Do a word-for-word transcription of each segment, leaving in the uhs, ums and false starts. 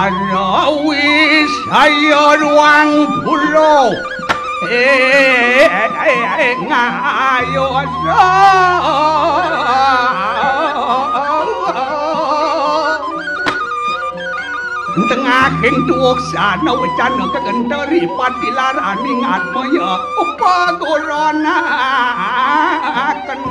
Rawi saya ruang pulo. Eh, eh, eh, eh, ngayo. Tengahing tuwuh sana wecana kegenteri patilaraning atmaya pagoronaken.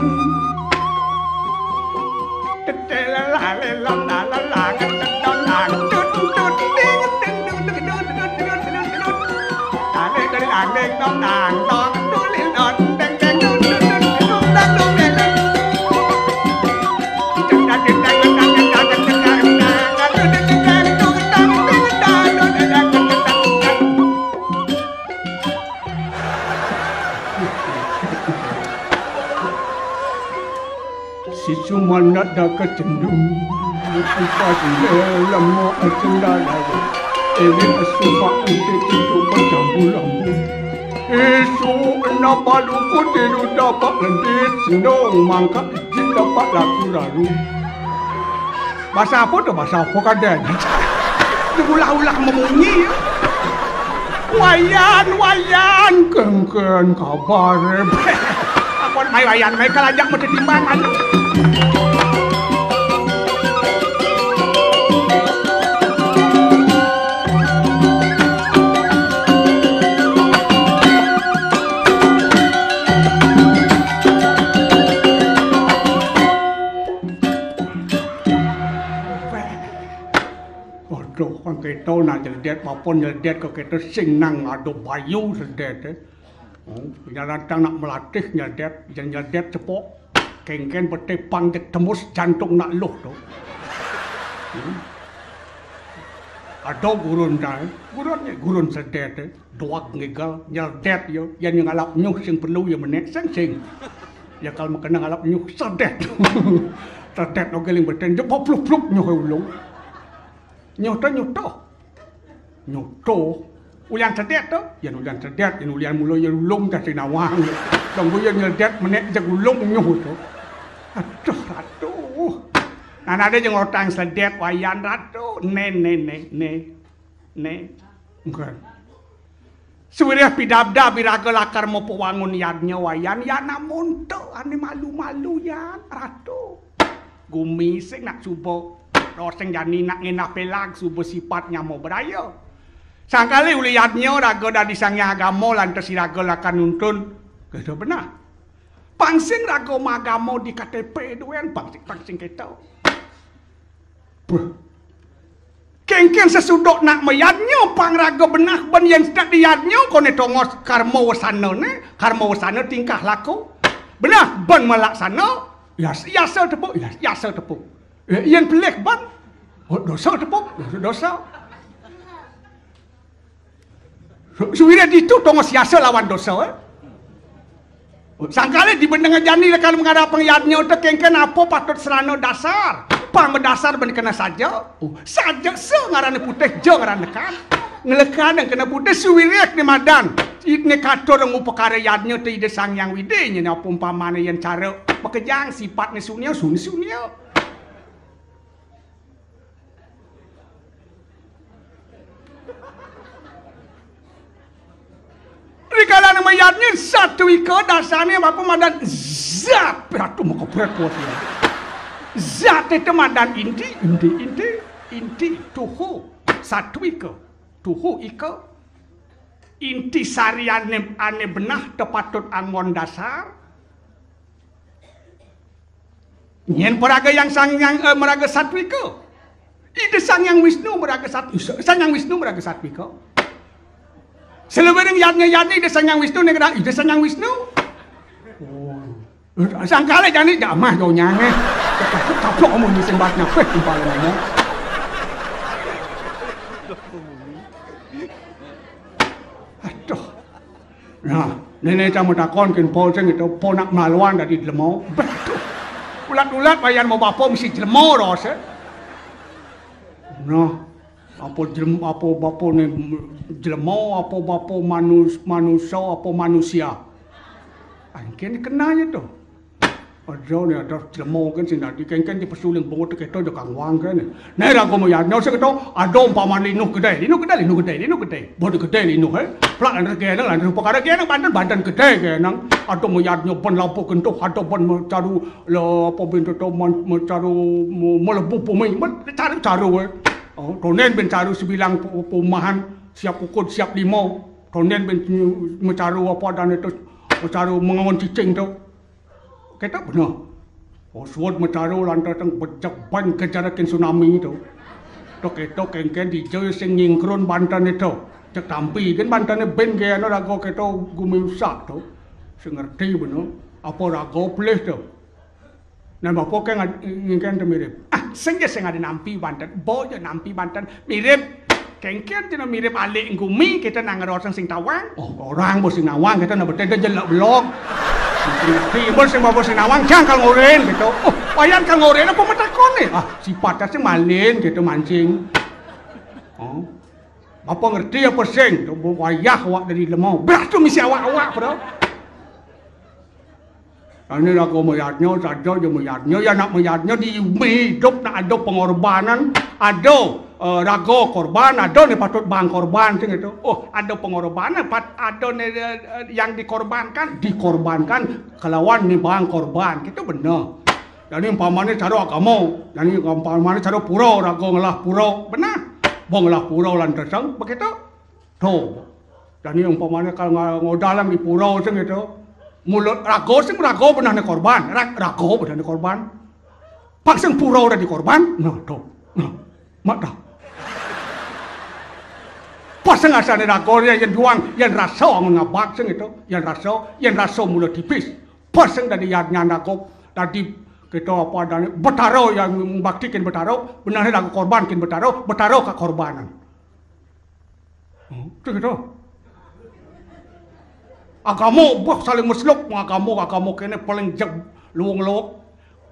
Sisu manat daka cendu. Upasnya lama acendalawa. Ewe asupak utik itu pacambu lambu. Isu ena palu putih dapat lendit sendong mangkak jin dapat laku lalu. Bahasa apa tu? Bahasa apa kadang? Diulah-ulah memunyi. Wayan, wayan, kengken kabar. Aku mai wayan, mai kalajak mau ketimbang anu. Aduh, kan kita nak nyeledet, apa nyeledet ke kita sing nang ada bayu sedet, eh. Oh, yang datang nak melatih nyeledet, yang nyeledet cepok. Kengken betepang dek tembus jantung nak luh tu. Hmm. Ada gurun dah, eh. Gurun ni, gurun sedet, eh. Doak ngigal, nyeledet ya. Yang ngalap nyuh sing perlu ya menek, sing sing. Ya kalau makena ngalap nyuh, sedet. Sedet oke ling beten, jepok pluk-pluk nyuh ulung. Nyuh tu, nyuh tu. Nyuh tu. Ulian sedet tu, yan ulian sedet, yan ulian mula ya ulung dah sinawang. Dong gue ya nyeledet menek jeg ulung nyuh tu. Aduh, aduh. Nah, ada jeng orang sedet wayan ratu. Ne, ne, ne, ne. Ne. Enggak. Suwirih pidabdab iraga lakar mapawangun yadnya wayan, yan amonta ane malu-malu yan, ratu. Gumi sing nak suba, roseng jani nak ngenah pelag suba sipat nyama braya. Sangkali uli yadnya raga dadi Sang Hyang Agama lantas iraga lakar nuntun. Keda benah. Pangsing raga magama di K T P duen, pangsing, pangsing keto. Beuh. Kengken sesudok nak mayadnya pang raga benah ben yen sedak diyadnya kone tongos karma wesana ne, karma wesana tingkah laku. Benah ben malaksana, yas-, yasa tepuk, yas-, yasa tepuk. Eh, yen pelih ben, oh, dosa tepuk, dosa, dosa. Su-, suwira ditu tongos yasa lawan dosa, eh. Sangkali di beneng jani lekal mengarap pengyadnya uta kengken apa patut serana dasar. Pang bedasar ben kena saja. Oh, saja se ngarane putih, ja ngarane lekan. Ngelekan yang kena putih suwirik ni madan. Itne katur ngupakara yadnya te Ida Sang Hyang Widi nyene apa umpamane yen cara makejang sipat ni sunia, suni sunia. Rikalane mayadnya satwika dasane apa madan zat, ratu makepret kuat ya. Zat itu madan inti, inti, inti, inti, tuhu, satwika, tuhu ika, inti sariane ane benah tepatut anggon dasar. Nyen paraga yang sang yang, eh, meraga satwika. Ida Sang Hyang Wisnu meraga sat-, Sang Hyang Wisnu meraga satwika. Selebering yadnya yadnya Ida Sang Hyang Wisnu negara Ida Sang Hyang Wisnu. Oh. Sangkala jani jamah jauh nyange. Kaplok kaplok kamu di sembatnya. Peh, kumpal ngomong. Aduh. Nah, nene kamu takon kin po sing itu po nak maluan dadi dlemo. Betul. Ulat-ulat wayan mau bapo mesti dlemo rose. Nah, apa dlem-, apa bapo ni dlemo, apa bapo manus-, manusa, apa manusia. Angkin kenanya tu. Aja né ada jelema kan sing dadi kéngkén dipesu ling bungut kéto aja kang wang kan. Né raga mayadnya sing kéto ada umpama linuh gedé, linuh gedé, linuh gedé, linuh gedé. Bodi gedé linuh, eh. Plak lan rega nang lan rupa kada kéné banten banten gedé kéné. Ada mayadnya ben lampu gentuh, ada ben macaru la apa ben to man macaru melebu bumi. Caru-caru, eh. Oh, tondén ben caru sebilang pumahan siap ukud siap lima. Tondén ben macaru apa dan itu macaru mengawan cicing to. Kéto beneh. Oh, suud macaru lantas teng bejek ban kejarakin tsunami to. To kéto kéngkén dija sing nyingkrun banten to. Cek tampi kan bantené ben gé anu raga kéto gumi usak to. Sing ngerti beneh. Apa raga pelih to. Nah, bapa kén ngad- ngingkén to mirip. Ah, sing ja sing ada nampi banten. Bo ja nampi banten. Mirip. Kéngkén tina mirip alik gumi kita nang ngeroseng sing tawang. Oh, orang bos sing nawang kita na beté da jelek belok. Timbul sing bos sing nawang jang kal ngoren gitu. Oh, wayan kal ngoren apa matakon né? Ah, sipatnya sing malin gitu mancing. Oh. Apa ngerti apa sing? Wayah awak dari lemau. Beras tu misi awak-awak, bro. Ini raga mayadnya, saja aja mayadnya, ya nak mayadnya di umi hidup nak ada pengorbanan, ada eh, raga korban, ada né patut bang korban sing itu. Oh, ada pengorbanan, pat ada né eh, yang dikorbankan, dikorbankan kelawan né bang korban. Itu benar. Jadi umpamanya cara agama, jadi umpamanya cara pura, raga ngelah pura, benar. Bang ngelah pura lantas begitu. To. Jani umpamanya kalau nggak ngodalan di pura sing itu. Mulut raga sing raga benehné korban, ra- raga benehné korban. Pas sing pura udah dikorban, nah to. Nah, mak dah. Pas sing asané raga ya yang juang, yang rasa ngabak sing itu, yang rasa, yang rasa mula tipis. Pas sing dari yadnya raga tadi kita apa adanya betara yang membaktikan betara, benehné raga korban kin betara, betara kekorbanan. Hmm, itu gitu. Agama bah saling mesluk, agama agama kéné paling jeg luwung luwuk,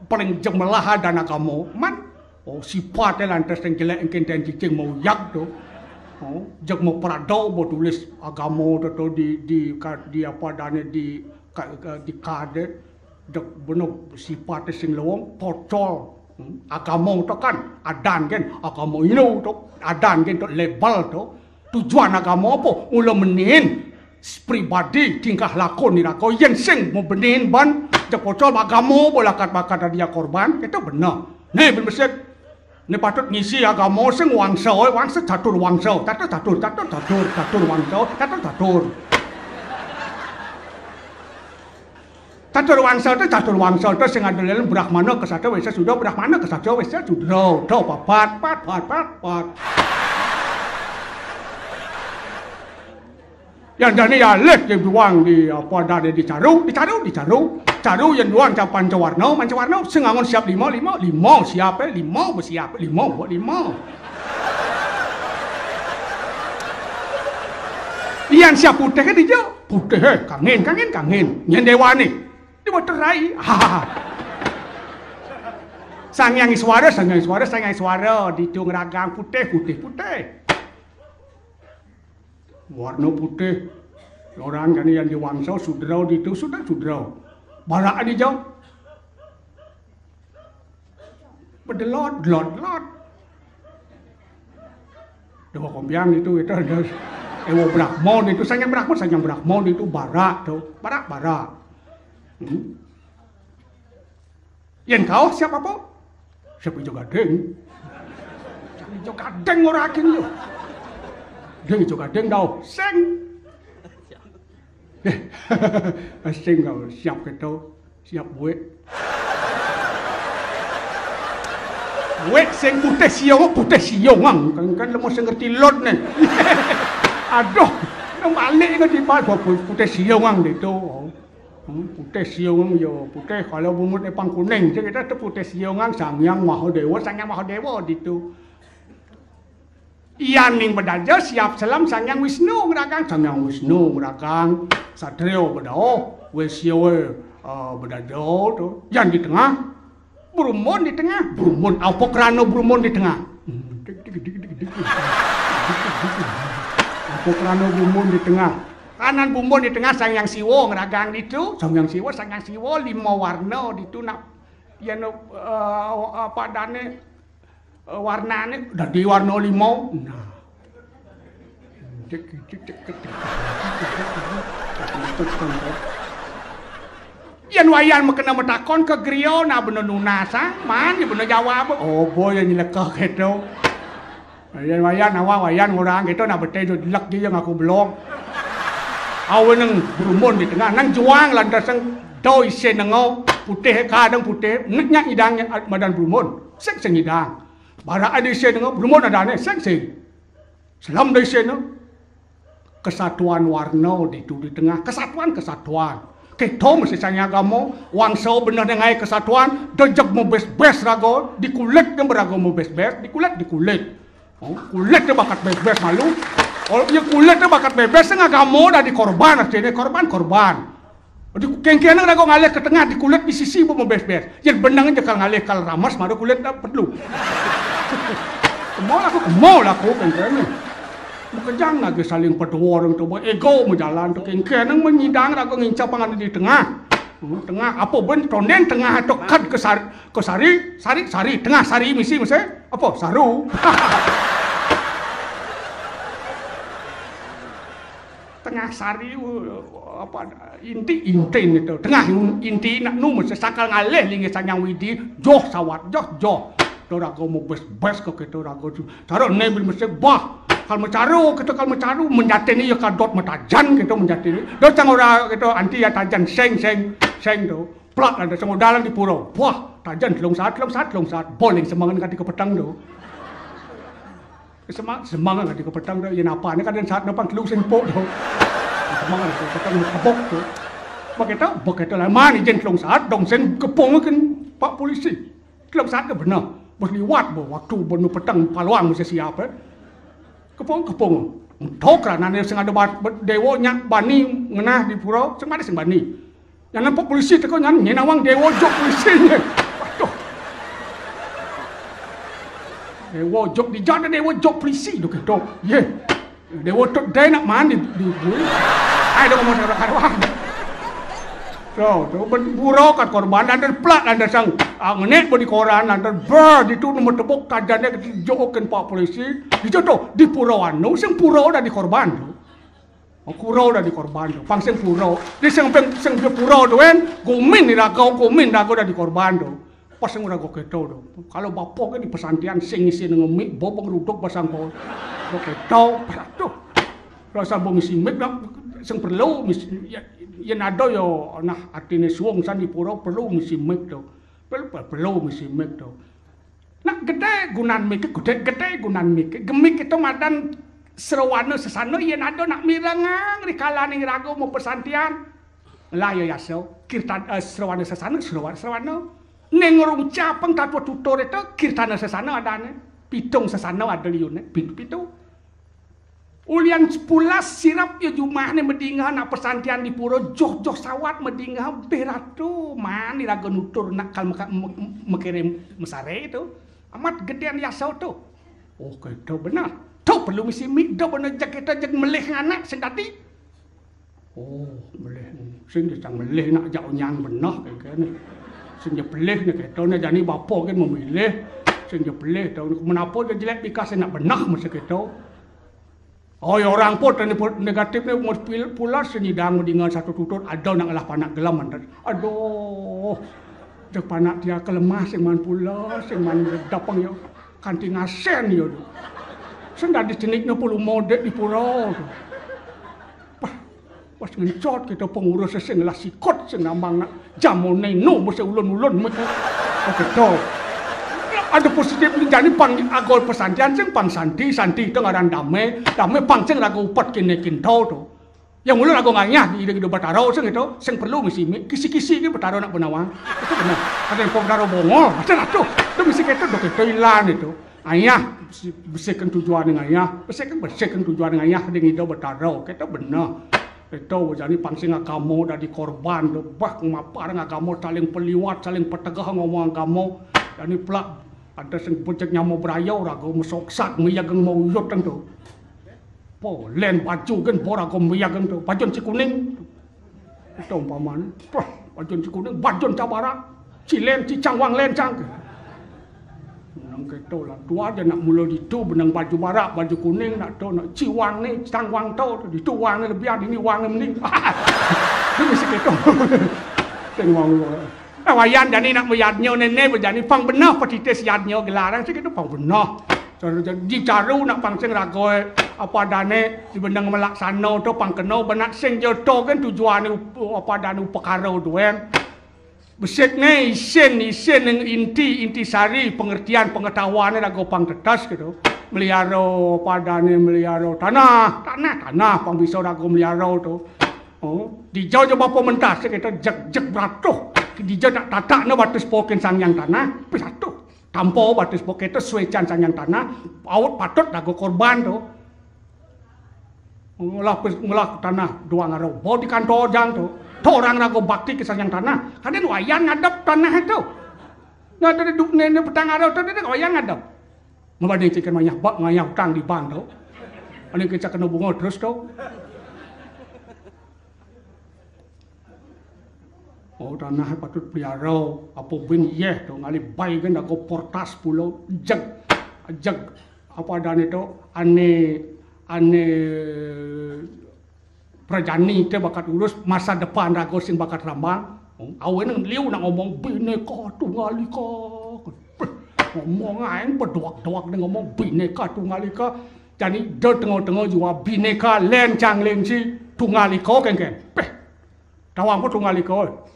paling jeg melaha dan agama. Man, oh sipaté lantas yang kena dan cicing mau yag to. Oh, jeg mau prado mau tulis agama to, to di di ka- di apa dane di ka- ka- di kade. Dek beneh sipaté sing leweng pocol. Hmm, agama to kan adan kan agama ino to adan kan to label to. Tujuan agama apa? Mula menihin pribadi tingkah laku niraka yen sing mau benihin ban dek pocol agama bolakat bakat dia korban itu benar. Nih ben besik. Ini patut ngisi agama sing wangsa, wangsa catur wangsa, catur catur catur catur catur wangsa, catur catur. Catur wangsa tu catur wangsa tu sing ada dalam brahmana kesatria wesa sudah brahmana kesatria wesa sudah udah papat pat pat pat pat. Yang jani alih dia buang di apa ada di caru, di caru, di caru. Caru yang buang capan cawarna, mancawarna sing angon siap lima, lima, lima siap eh, lima bersiap, lima buat lima. Yang siap putih kan dia, putih eh, kangin, kangin, kangin. Yang dewa ni, dia buat terai. Sang yang suara, sang yang suara, sang yang suara, di tung ragang putih, putih, putih. Warna putih. Orang kan yang diwangsa sudra ditu sudah sudra. Barak di jauh. Bedelot, delot, delot. Dewa kompiang itu itu ada. Ewa Brahma itu sanjang Brahma sanjang Brahma itu barak tu. Barak barak. Hmm. Yen kau siap apa? Siap ijo gading. Siap ijo gading ora akin yo. Ding ijo gading tau. Sing. Eh, sing kau siap keto. Siap buik. Buik sing putih siung, putih siung ang. Kan kan lemu sing ngerti lot nih. Aduh, nang balik ke di pas putih siung ang itu. Hmm, putih siung yo putih kalau bungut epang kuning je kita tu putih siungan sangyang mahadewa sangyang mahadewa ditu. Ian ning bedaja siap selam sangyang wisnu ngeragang sangyang wisnu ngeragang satrio bedao wesio uh, bedaja tu yang di tengah brumun di tengah brumun apa kerana brumun di tengah. Hmm, dik, dik, dik, dik, dik, dik, dik, dik, dik. Apa kerana brumun di tengah. Nan bumbon di tengah Sang Hyang Siwa ngragang ditu. Sang Hyang Siwa, Sang Hyang Siwa lima warna ditu nak yen, eh, apa dane, eh, warnane dadi warna lima. Nah. Yen wayan makena matakon ke griya nak bena nunas, ah, man ya bena jawab. Oh, boy, yang nyelekah keto. Wayan, wayan, awak wayan orang kita nak betai tu lek dia ngaku belum. Awen nang berumun di tengah, nang juang lantas sang doi isin nengau putih kadang putih, nyak idang madan berumun. Sek sing idang. Barak ada isin nengau berumun ada ne, sek sing. Selam doi isin nengau. Kesatuan warna ditu di tengah. Kesatuan, kesatuan. Kita mesti sanya agama, wangsa bener dengan kesatuan, dejek mebes-bes raga, di kulit yang beraga mebes-bes, di kulit, di kulit. Oh, kulit dia bakat bebes malu. Oh, ya kulit dia bakat bebes, sing agama dah di korban, artinya korban, korban. Di kengkeng dah kau ngalih ke tengah, di kulit di sisi pun bebes-bes. Ya benang aja kalau ngalih kalau ramas, mara kulit dah perlu. Kemau lah aku, kemau lah aku kengkeng ni. Makejang lagi saling pedua orang tu, ego majalan tu kengkeng, nang menyidang dah kau ngincap pangan di tengah. Hmm, tengah, apa ben tonden tengah tu kad ke sari, ke sari, sari, sari, tengah sari misi mesti, apa? Saru. Tengah sari, uh, apa, inti, inti itu. Tengah inti nak nu mesti sakal ngalih linggih sanyang widi, joh sawat, joh, joh. Tu raga mebes-bes ke kita raga tu. Cara ne bil mesti bah. Kal macaru kita kal macaru menjati ni ya kadot matajan kita menjati ni. Dot sang ora kita anti ya tajan seng, seng, seng tu. Plak ada sang dalan di pura. Wah, tajan telung saat, telung saat, telung saat. Boling semangan kati ke petang tu. Semang, semangan kati ke petang tu. Ya napa ni kadang saat napang telung sempok tu. Semangan kati ke petang kebok tu. Begitu, begitu lah. Mana ijen telung saat, dong sen kepung kan pak polisi. Telung saat ke benar. Bos liwat bo waktu bo nu petang paluang mesti siap, eh. Kepung, kepung. Tok lah nane sing ada ba-, ba-, dewa nyak bani ngenah di pura, sing bani, sing bani. Yang nampak polisi teko nyan, nyen awang dewa jok polisi nye. Waduh. Dewa jok di jana dewa jok polisi tu ketok. Ye. Dewa tu dai nak mandi di bui. Ai dong mau taruh karuan. So, tu ben-, pura kat korban dan plak dan sang, ah, ngenek bo di koran dan ber di tu nomor tebuk tajane jokin pak polisi. Di tu di pura anu sing pura dah di korban tu. Oh, pura dah di korban tu. Pang sing pura. Di sing peng sing di pura tu kan, gumin ni raga, gumin raga dah di korban tu. Pas sing raga keto tu. Kalau bapa kan di pesantian sing isi dengan mik, bobong ruduk basang kau. Raga keto, tu. Rasa bong isi mik dah, sing perlu misi, ya, ya nado yo, nah, artine suwung san di pura perlu misi mik tu. Perlu, perlu misi mik tu. Nak gede gunan mik, gede, gede gunan mik. Gemik kita madan serawana sesana, ya nado nak mirengang ri kalaning raga mau pesantian. Lah ya yaso, kirtan, eh, serawana sesana, serawana, serawana. Ning runcapeng tatwa tutur itu, kirtana sesana adane. Pitung sesana ada liune, pitu, pitu. Ulian sepulas sirap ya jumahne medingah nak pesantian di pura, joh-joh sawat medingah, beh ratu, mani raga nutur nak kal meka-, me-, mekere mesare itu. Amat gedean yaso tu. Oh, keto benar. Tu perlu misi mik, do benar jeg kita jeg melih nganak sing dadi. Oh, melih. Sing dia sang melih nak jak unyang benah kayak gini. Sing dia pelih ni kita ni jani bapa kan memilih. Sing dia pelih tahu ni menapa dia jelek bikas nak benah masa kita. Oh, ya orang pun tadi pun negatif ni umur pil-, pula senyidang dengan satu tutur ada nak lah panak gelam mantan. Aduh. Cek panak dia kelemah sing man pula, sing man dapang ya. Kanti ngasen ya tu. Sing dadi ceniknya puluh modek di pura tu. Wah, pas ngencot kita pengurus sing lah sikut sing nambang nak jamone nu mesti ulun-ulun mesti. Oke, tu. Ada positif ni jani pang agol pesantian sing pang santi, santi itu ngaran dame, dame pang sing raga upat kene kintau tu. Yang ulun raga ngayah di ide Batara sing itu, sing perlu misi mi-, kisi-kisi ke Batara nak benawang. Itu benar. Ada yang Batara bongol, ada lah tu. Itu misi kita dok itu ilan itu. Ayah, besi-, besikan tujuan dengan ayah, besikan, besikan tujuan dengan ayah, ding ida betara, kita benar. Kita jani pangsing agama dah di korban, dah bah mapar agama saling peliwat, saling petegah ngomong agama. Jani pelak, ada sing bejek nyama beraya, raga mesoksak, meyageng mauyut tentu. Po, lén baju gén, bor ago mbiag gén to. Bajun ci kuning. Ito umpamane. Pah, bajun ci kuning, bajun ca barak. Ci lén, ci cang wang lén cang. Nang keto lah, tua aja nak mula ditu, benang baju barak, baju kuning, nak to, nak ci wang ni, cang wang to, ditu wang ni lebihan, ini wang ni mending. Ini si keto. Tengok. Nah, wayan jani nak mayadnya nene, bejani pang benah patitis yadnya gelarang, si keto pang benah. Cara jadi dicaru nak pang sing ragoy, apa dane, di benang melaksana to pang kena, benak sing je to kan tujuan up-, apa dane upakara tu kan. Besit ne isin, isin yang inti, inti sari, pengertian, pengetahuan ne rago pang tetas gitu. Meliara, apa dane meliara tanah, tanah, tanah, pang bisa rago meliara tu. Oh, dijau je bapa mentas, kita jeg, jeg beratuh. Dijau nak tatak ne batis pokin sang yang tanah, pisatuh. Tampo batis pokin tu suecan sang yang tanah, paut patut rago korban tu. Ngolah pes-, ngolah tanah dua ngarau. Bawa di kantor jang tu. Tu orang rago bakti ke sang yang tanah. Kadin wayan ngadep tanah tu. Nah, tadi duk nene petang ngarau tu, tadi wayan ngadep. Mabanding cikan mayah bak, mayah utang di bank tu. Ini kita kena bunga terus tu. Oh, tanah patut pelihara, apa bin yeh tu, ngali bai kan aku portas pulo, jeg, jeg, apa dane tu, ane, ane, prajani te bakat urus, masa depan rago sing bakat rambang. Oh, awen liu nak ngomong Bhinneka Tunggal Ika. Beh, ngomong aen beduak-duak ne ngomong Bhinneka Tunggal Ika. Jani de tengah-tengah jua Bhinneka len cang len si Tunggal Ika kengken. Beh, tawang pun Tunggal Ika.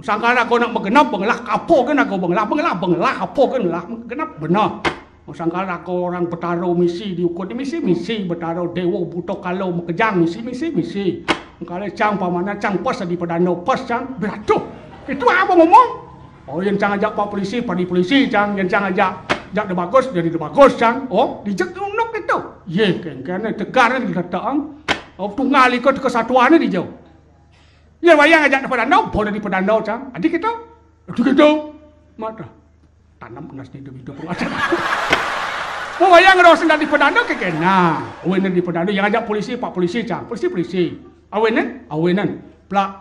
Sangkal rago nak begenap, bengelah kapo ke nak belah, bengelah, bengelah kapo ke ngelah, genap benar. Sangkal rago orang Betaro misi diukut, misi, misi Betaro Dewa Buto Kalo Mekejang, misi, misi, misi. Kalau cang pamana cang pas di pedano pas cang beratuh. Itu apa ngomong? Oh, yang cang ajak pak polisi, padi polisi cang, yang cang ajak, ajak de bagus, jadi de bagus cang. Oh, dijek unuk itu. Ye, kengkene tegar ni dikataang. Oh, Tunggal Ika kesatuan ni dijau. Ye wayang ajak di pedano, boleh di pedano cang. Adi kita, adi kita. Mata. Tanam ngas ni demi tu pengajar. Mo wayang ro sing di pedano ke kena. Awenan di pedano yang ajak polisi, pak polisi cang. Polisi, polisi. Awenan, awenan. Plak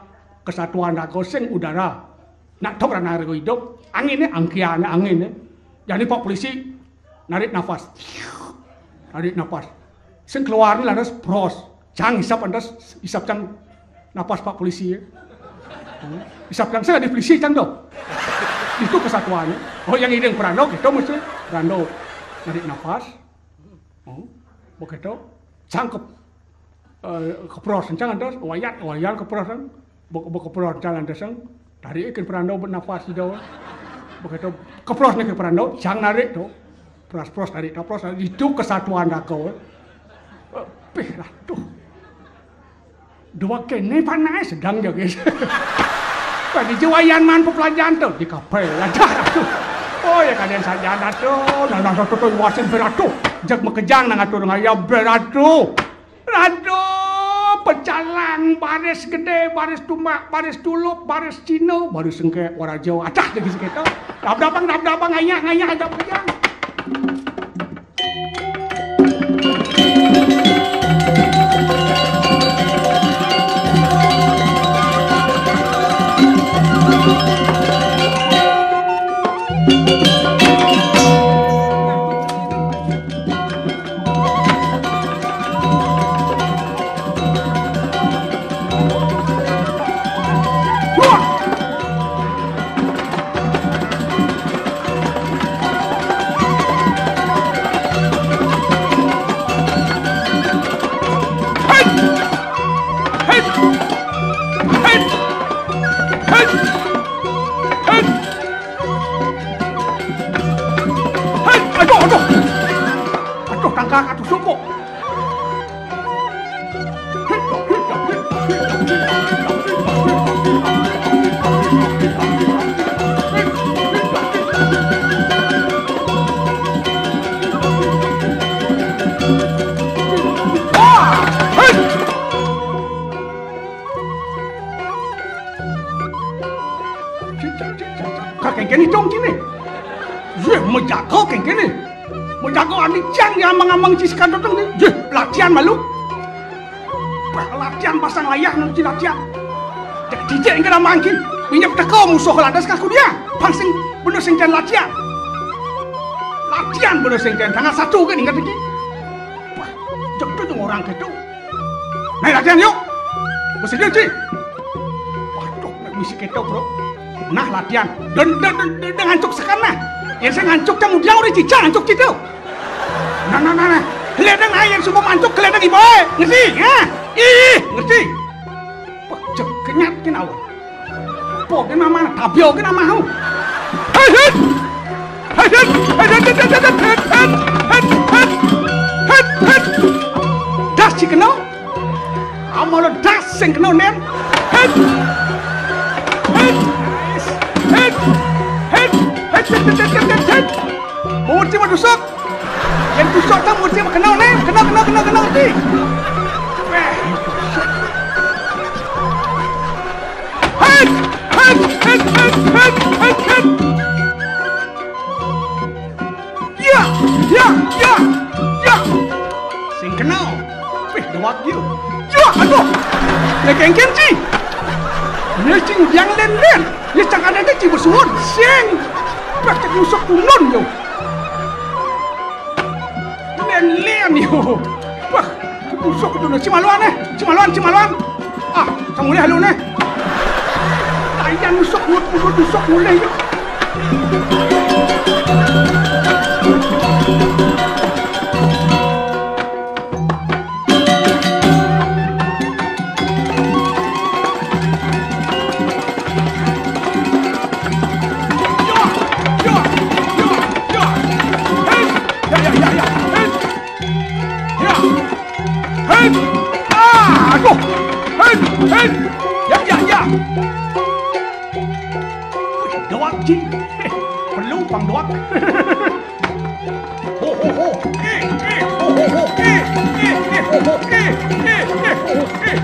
kesatuan rago sing udara. Nak tok rana rago hidup. Angin ni, angkian ni, angin ni. Jadi pak polisi narik nafas. Narik nafas. Sing keluar ni lantas pros. Cang isap lantas, isap cang nafas pak polisi ya. Hmm. Isap cang saya di polisi cang tu. Itu kesatuan. Oh, yang ideng perando, kita mesti perando. Narik nafas. Oh, begitu. Cang ke, eh, kepros, cang lantas, wayat, wayat kepros, cang. Bek-, bek-, kepros, cang lantas, cang. Tarik ikan perando, bernafas di daun. Begitu, kepros ni ke perando, cang narik tu. Pros, pros, tarik, pros, tarik. Itu kesatuan raga. Pih lah, tuh. Dua kene panai sedang je, guys. Tadi je wayan man pepelajaran tu di kapel aja tu. Oh ya, kalian saja dah tu. Nah, nah, tu, tu, tu, wasin beratu. Jak mekejang nang atur ngaya beratu. Ratu pecalang, baris gede, baris tumbak, baris tulup, baris Cina, baris sengkek, waraja. Acah lagi sekitu. Dab-dabang, dab-dabang, ngayak, ngayak, dab mekejang. Hei, aduh, aduh. Aduh, tangkal, aduh, sumpuk. Ah! Hei! Ka kengkeni dong kini. Ye, mejaga kengkeni. Mejaga ani cang ya amang-amang ci sekan dong ni. Ye, Latihan malu. Bah, latihan pasang layah nuju latihan. Cek dijek engké nambah engké. Minyak teka musuh ladas kaku dia. Pang sing bener sing jan latihan. Latihan bener sing jan tanggal satu kan ingat iki. Bah, cek tu orang gitu. Nah, latihan yuk. Mesti dia sih. Waduh, nek misi kita, Bro. Nah, latihan. Dan dan dan, dan, dan ngancuk sekan nah. Ya saya ngancuk kamu dia udah cicak ngancuk gitu. Nah, nah, nah, nah. Lihat dong, ayo semua mancuk, lihat dong, ibu. Ngerti? Ya? Ih, ngerti. Wah, cek kenyat kena awal. Apa kena mana? Tabio kena mau. Hei, hei. Hei, hei. Hei, hei, hei, hei, hei, hei, hei, hei, hei, hei. Das si kena. Amala das sing kena, Nen. Hei. Hei. Hei. Hei. Hei. Hei. Hei. Hei. Hei. Hei. Hei. Mesti mah tusuk. Yang tusuk tu mesti mah kena, Nen. Kena, kena, kena, kena, mesti. Eh. Hei. Hei. Hei. Hei. Hei. Hei. Hei. Ya, ya, ya, ya. Sing kena. Wih, dewak dia. Ya, aduh. Ya, kengken, Ci. Ini, Ci, yang len-len. Ya, cak ada, Ci, bersuhun. Sing. Praktek musuh kulon, yo. Len-len, yo. Wah, musuh kulon. Ci maluan, eh. Ci maluan, Ci maluan. Ah, kamu lihat lu nih. Ayan nusuk mulut, mulut nusuk mulai. Ya, ya, ya, ya, ya. Hei, ya, ya, ya, ya. Hei. Ya. Hei. Ah, aduh. Hei, hei. Ya, ya, ya. Wih, doak, Ji. Eh, perlu pang doak. Ho, ho, ho. Eh, eh, ho, ho, ho. Eh, eh, eh, ho, ho. Eh, eh, eh, ho, ho. Eh.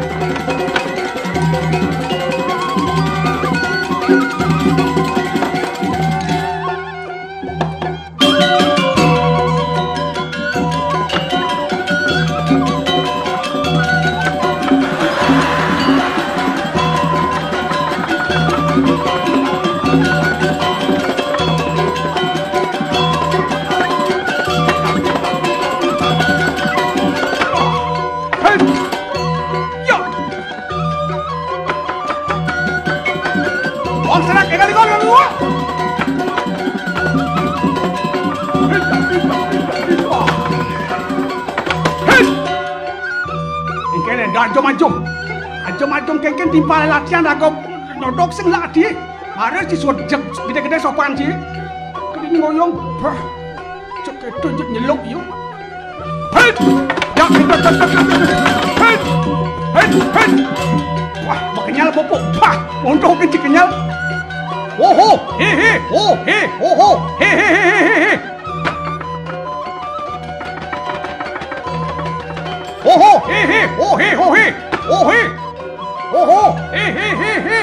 Wong serak, énggal, énggal, énggal, énggal. Hei. Engkéné, dah ajum-ajum. Ajum-ajum kéngkén timpal latihan raga nyodok sing lak di. Mara si suwet jek gedé-gedé sopan si. Kedini ngoyong. Bah. Cek itu jet nyeluk yuk. Hei! Ya, hei, hei, hei, hei. Hei, hei. Wah, makenyal pupuk. Bah, mondoh kencing kenyal. Oho, he, he, ho, he, oho, he, he, he, he, he, he. Oho, he, he, ho, he, ho, he, ho, he. Oho, he, he, he, he.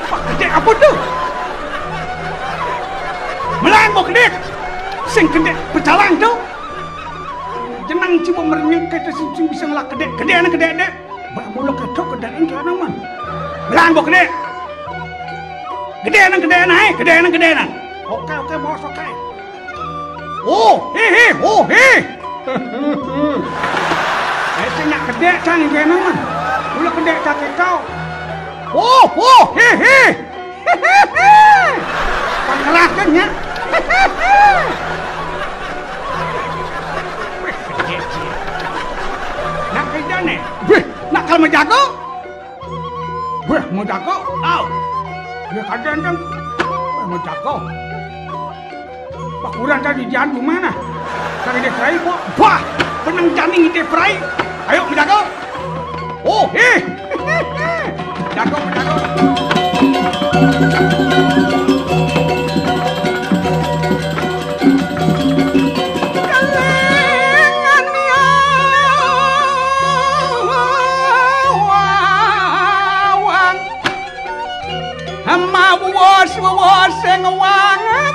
Pak Kedék apa tu? Melang, Pak Kedék. Sing kedék pecalang tu. Jenang cuba merenyek kata sing, sing bisa ngelak kedék. Kedék anak kedék, dék. Ba mula kata kedék ni anak man. Melang, Pak Kedék. Kedék anak, kedék anak, eh. Kedék anak, kedék anak. Oke, oke, bos, oke. Oh, he, he, oh, he. Eh, sing nak kedék sang kena mah. Mula kedék tak kau. Oh, oh, he, he. Pangkerahkeun nya. Wih, kedék sia. Nak kerja nih. Wih, nak kalau menjago. Wéh, mau jago? Au. Dia kadang kan. Wéh, mau jago. Pakuran tadi jangan di mana? Tadi dia fry kok. Wah, benang janing dia fry. Ayo, mau jago. Oh, eh. Jago, jago. Kalengan nyawang. Mawas-was sing wangen.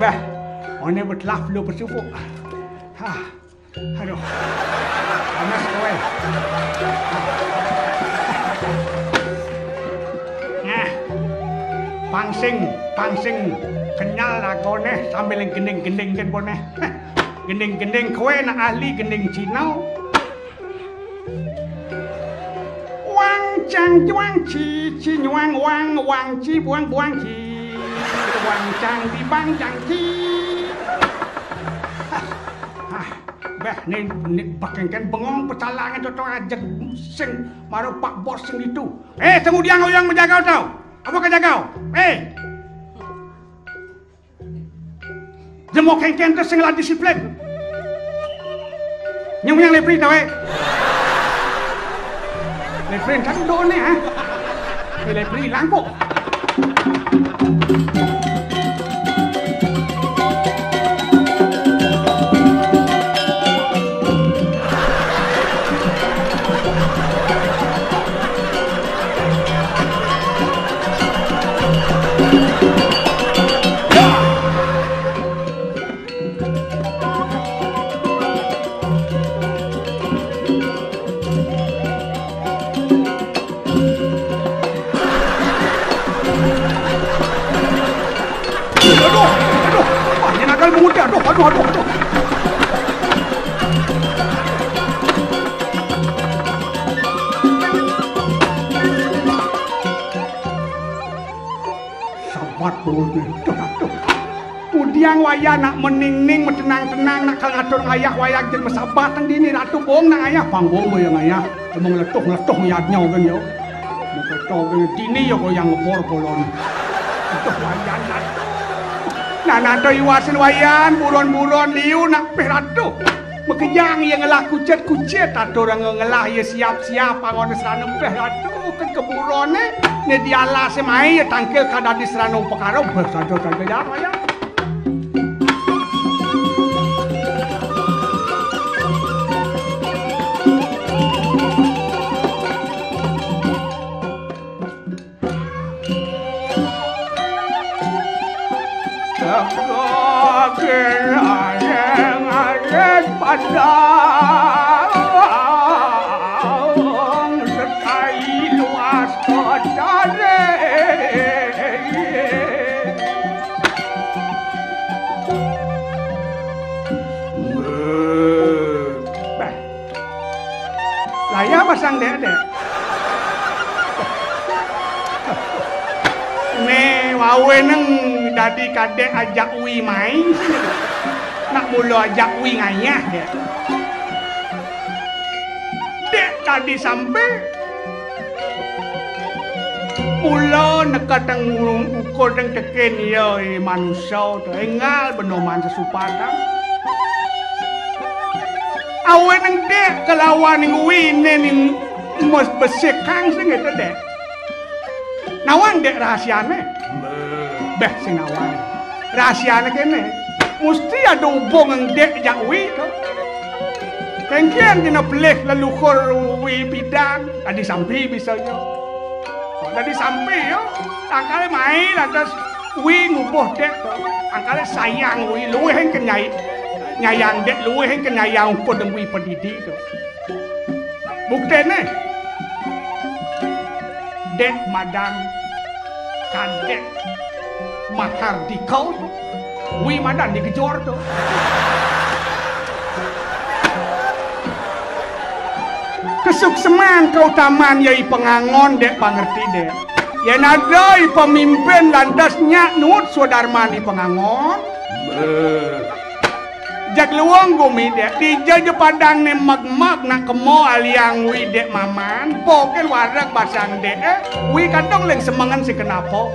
Bah, one betelap lu pesupuk. Hah. Aduh. Panas kowe. Nah. Pangsing, pangsing kenyal lagone sambil gending-gending ken bone. Gending-gending kowe nak ahli gending Cina. Wang cang cuang ci, ci nyuang wang, wang ci buang buang ci. Wang cang di bang cang ci. Hah, hah, beh, ni, ni bakengken bengong pecalange toto ajeg sing maro Pak Bos sing ditu. Eh, sing udiang oyong menjaga tau. Apa kejagau? Eh. Jemo kengken terus sing la disiplin. Nyang nyang lepri tawe. Lepri kan done, ha? Eh, lepri langkuk. Aduh, aduh, wah, ini nakal bungut ya, aduh, aduh, aduh, aduh. Yang wayah nak mening-ning, metenang-tenang, nak kal ngatur ngayah wayah jeng mesabat teng dini Ratu bong nak ngayah, pang bong boya ngayah. Emang letuh-letuh yadnya kan ya. Mengketo kan dini ya goyang ngebor polon. Letuh wayan Ratu. Nah, nato iwasin wayan, buron-buron liu nak peh Ratu. Makejang ia ngelah kucet-kucet, atur ngelah ia siap-siap, angon serana peh Ratu, ke keburone, ne dialase mai ia tangkil kadadi serana upakara, beh, saja-saja ya, ya. Teka kinaring arit padang, sekai luas ketaring. Beh. Lah ya masang dek, dek. Ne, wawe neng dadi kadek ajak wi main. Nak mula ajak wi ngayah, dek. Dek tadi sampai mula nekatang ukur teng teken ia, eh, manusia tu, enggal benoman sesupadan. Awen neng dek kelawan neng wi ne ning mes besekang sing itu, dek. Nawang dek rahasiane. Beh, sing nawang. Rahasiane kene. Mesti ada hubung neng dek jak wi tu. Kengkian kena pelih leluhur wi bidan. Tadi sampi bisa yo. Tadi sampi yo. Angkale mai lantas wi ngubuh dek tu. Angkale sayang wi luwih ke nyai-, nyayang dek luwih ke nyayang ukur deng wi pedidi tu. Buktene, dek madan kadek Mahardika tu. Wi madan digejor tu. Kesukseman keutamaan ya i pangangon dek pangerti dek. Yen ada i pemimpin lantas nyak nuut swadarman i pangangon. Beh. Jak luwung gumi dek, dija ja padang ne meg-meg nak kemo aliang wi dek maman, poke wareg basang dek, eh, wi kadung leng semengen sing kenapa.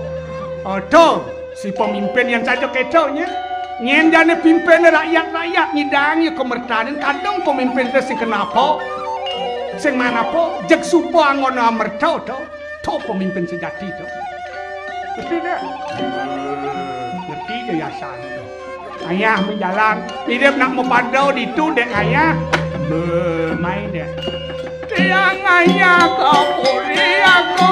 Oh, to, si pemimpin yang saja keto nya. Nyen jane pimpin rakyat-rakyat ngidang ya kemertanen kadung pemimpin te sing kenapa. Sing manapa, jeg supa anggona amerta to. To pemimpin sejati to. Ngerti dek? Ngerti je yasan to. Ayah menjalan, hidup nak mepado ditu dek ayah. Be, mai dek. Tiang ayah kau pulih aku.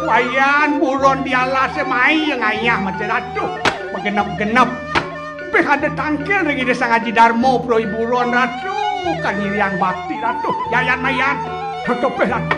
Payan buron di alasé mai ya ngayah mati Ratu. Magenep-genep. Pih ada tangkil ring Ida Sang Aji Darma pro buron Ratu. Kan ngiriang bakti Ratu. Yayan mayan. Tutupih Ratu.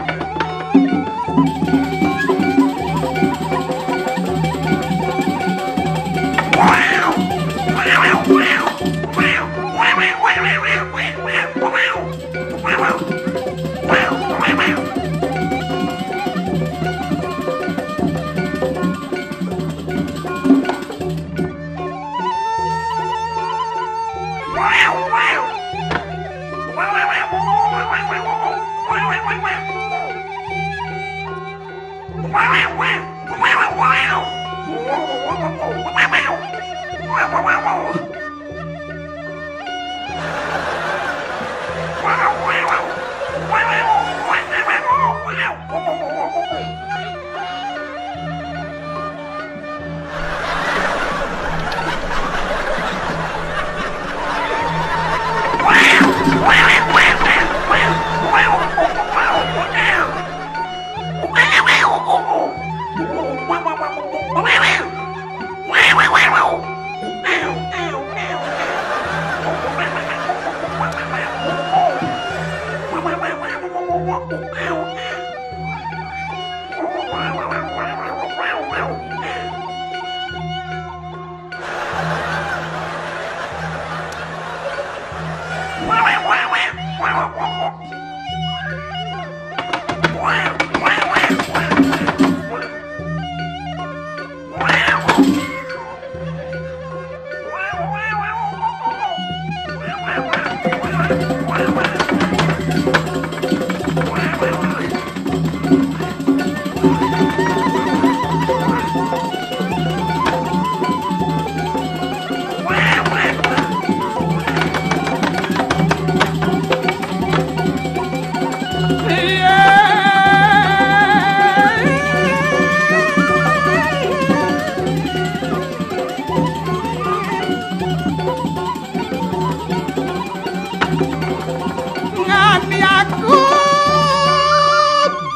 Ngani aku.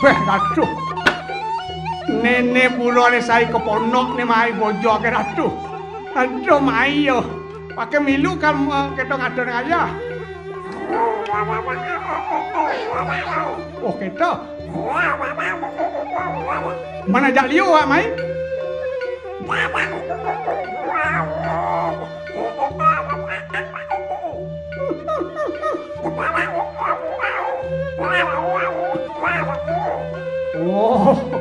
Beh, aduh. Néné buroné sai keponok né mai bojoké, aduh. Aduh, mai yo. Paké milu kan, eh, kéto ngadon ngayah. Oh, kéto. Mana jak liu, wak, mai? Oh.